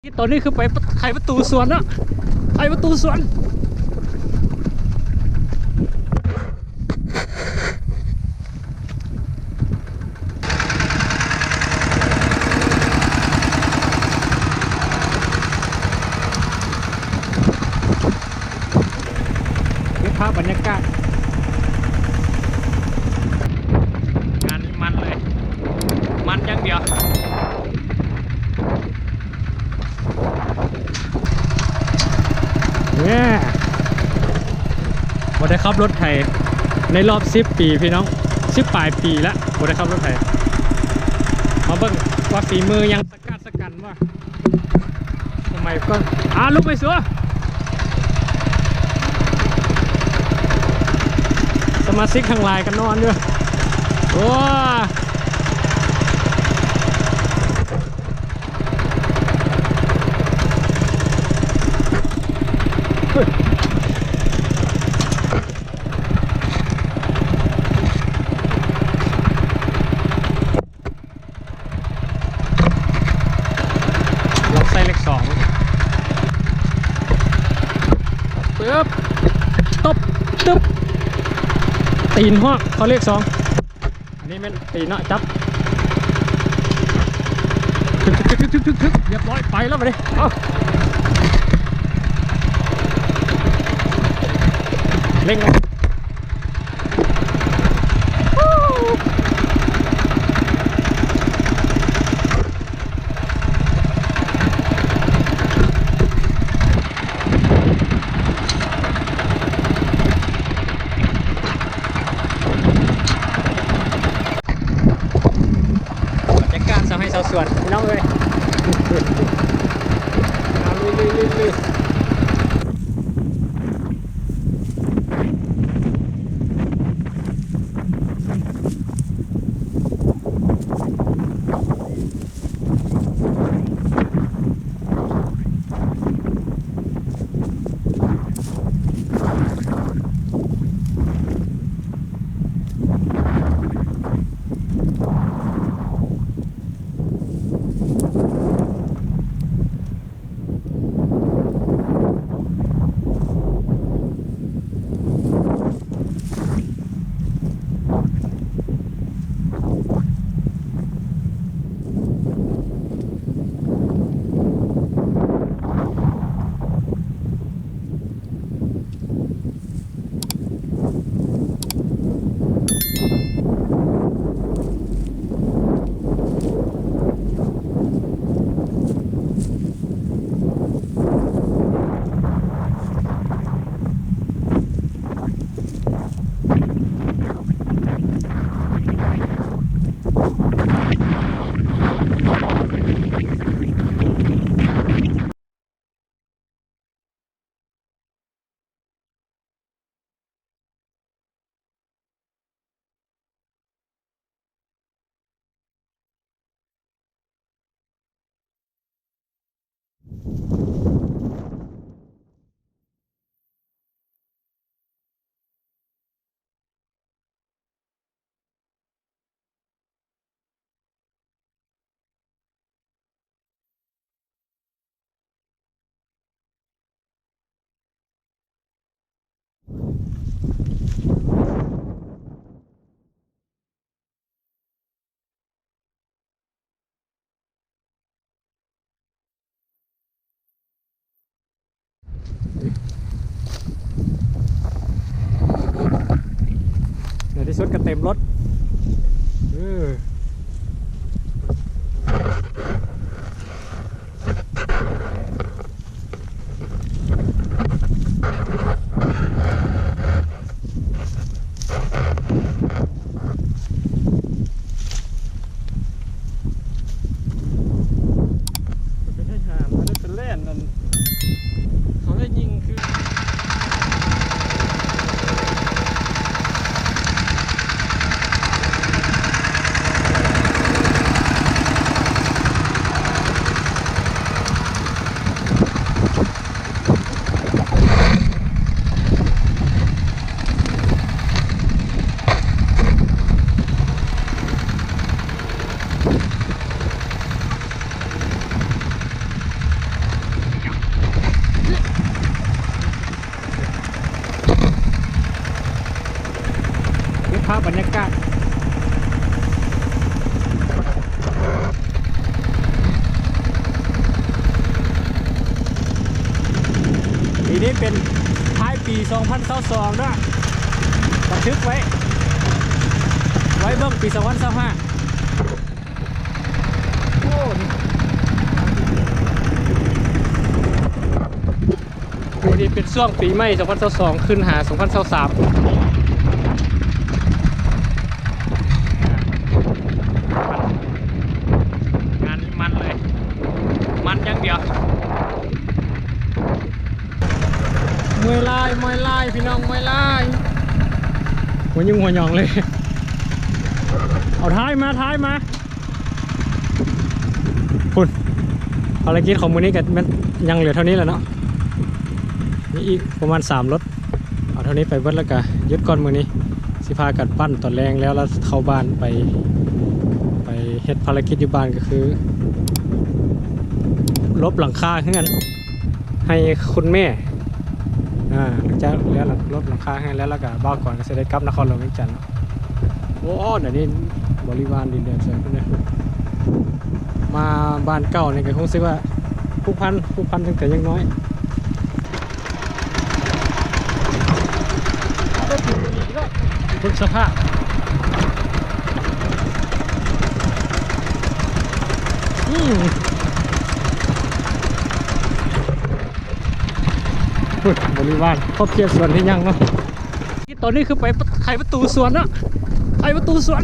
ນີ້ຕອນນີ້ຄືໄປໄຂປະຕູສວນເນາະ ໄຂປະຕູສວນ. ເກັບພາບບັນຍາກາດ ງານນີ້ມັນເລີຍ ມັນຢ່າງດຽວ. ແຫມ ບໍ່ໄດ້ຂັບລົດໄຖໃນລອບສິບປີພີ່ນ້ອງ ສິບປາຍປີລະ ບໍ່ໄດ້ຂັບລົດໄຖ. ມາເບິ່ງວ່າຝີມືຍັງສະກັດສະກັນບໍ່ ສະໄໝກ່ອນ. ອ່າ ລຸກໄປ ສວນ ສະມາຊິກທັງຫຼາຍກໍນອນຢູ່. ໂອ້ ລອງໃສ່ເລກສອງ ປຶບ ຕົບ ຕຶບ ຕີນຮອກ ເຂົ້າເລກສອງ. ອັນນີ້ແມ່ນຕີນເນາະ ຈັບ ທຶກໆ ຮຽບຮ້ອຍ ໄປແລ້ວບາດນີ້. ເອົາ ເລັ່ງ ບັນຍາກາດຊາວໄຮ່ຊາວສວນພີ່ນ້ອງເອີຍ. ເອົາ ລຸຍໆໆໆ. ໃນທີ່ສຸດກໍເຕັມລົດ ເອີ. ໄປໄດ້ຫາມາ ໄດ້ໄປແລ່ນນັ້ນ ເຂົາໄດ້ຍິງຄື. ເປັນທ້າຍປີສອງພັນຊາວສອງເນາະ ບັນທຶກໄວ້ ໄວ້ເບິ່ງປີສອງພັນຊາວຫ້າ. ໂອ້ ໂອ້ ນີ້ເປັນຊ່ວງປີໃໝ່ສອງພັນຊາວສອງ ຂຶ້ນຫາສອງພັນຊາວສາມ ງານມັນເລີຍ ມັນຢ່າງດຽວ. ເມື່ອຍຫຼາຍ ເມື່ອຍຫຼາຍ ພີ່ນ້ອງ ເມື່ອຍຫຼາຍ ຫົວຍຸງຫົວຫຍອງເລີຍ. ເອົາ ຖ່າຍມາ ຖ່າຍມາ. ພຸ້ນ ພາລະກິດຂອງມື້ນີ້ກໍແມ່ນຍັງເຫຼືອເທົ່ານີ້ແຫຼະເນາະ ມີອີກປະມານສາມລົດ ເອົາເທົ່ານີ້ໄປເບິດ ແລ້ວກໍຢຸດກ່ອນມື້ນີ້. ຊິພາກັນປັ່ນຕອນແລງແລ້ວ ແລ້ວເຂົ້າບ້ານໄປ ໄປເຮັດພາລະກິດຢູ່ບ້ານ ກໍຄືລົບຫຼັງຄາເຮືອນໃຫ້ຄຸນແມ່. ອ່າ ຫຼັງຈາກແລ້ວລົບຫຼັງຄາເຮືອນແລ້ວ ແລ້ວກໍບ່າວກອນກໍຊິໄດ້ກັບນະຄອນຫຼວງວຽງຈັນ. ໂອ້ ດຽວນີ້ບໍລິວານດິນແດນແສນເພິ່ນເດ້ ມາບ້ານເກົ່ານີ້ກໍຮູ້ສຶກວ່າຜູກພັນ ຜູກພັນຕັ້ງແຕ່ຍັງນ້ອຍ. ເບິ່ງສະພາບ ອືມ ພຸ້ນ ບໍລິວານຂອບເຂດສວນທີ່ຍັງເນາະ. ຕອນນີ້ຄືໄປໄຂປະຕູສວນເນາະ ໄຂປະຕູສວນ